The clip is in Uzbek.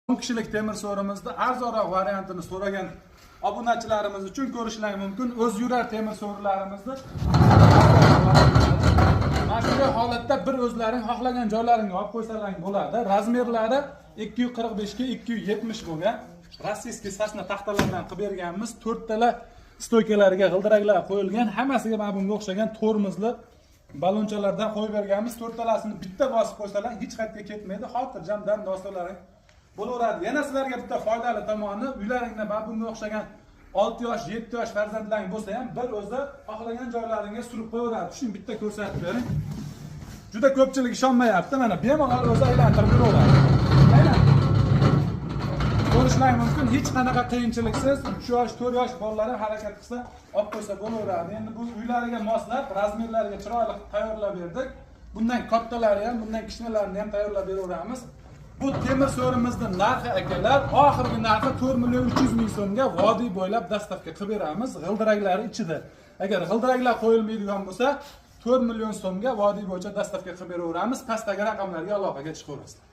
10 kishilik temir so'rimizni arzonroq variantini so'ragan obunachilarimiz uchun ko'rishlari mumkin. O'z yurar temir so'rilarimizni mana shunday holatda bir o'zlaring xohlagan joylaringga olib qo'ysalaring bo'ladi. Размер lari 245 ga 270 bo'lgan. Российский сосна taxtalardan qilib berganmiz. To'rttala стойка lariga g'ildiraklar qo'yilgan. Hammasiga mana bunga o'xshagan tormozli ballonchalardan qo'yib berganmiz. To'rttalasini bitta bosib qo'ysalar, hech qayerga ketmaydi. Xotirjam dam olsalaring bo'laveradi. Yana sizlarga bitta foydali tomoni, uylaringda mana bunga o'xshagan 6 yosh, 7 yosh farzandlaring bo'lsa ham, bir o'zi xohlagan joylaringga surib qo'yaveradi. Shuni bitta ko'rsatib bering. Juda ko'pchilik ishonmayapti. Mana, bemalol o'zi aylantirib yuraveradi. Aylan. Ko'rishlari mumkin, hech qanaqa qiyinchiliksiz 3 yosh, 4 yosh bolalar ham harakat qilsa, olib qo'ysa bo'laveradi. Endi bu uylariga moslab, размер lariga chiroyli qilib tayyorlab berdik. Bundan kattalari ham, bundan kichkinalarini ham tayyorlab beraveramiz. Bu temir so'rimizni narxi, akalar, oxirgi narxi 4 million 300 ming so'mga vodiy bo'ylab доставка qilib beramiz, g'ildiraklari ichida. Agar g'ildiraklar qo'yilmaydigan bo'lsa, 4 million so'mga vodiy bo'yicha доставка qilib beraveramiz. Pastdagi raqamlarga aloqaga chiqaverasizlar.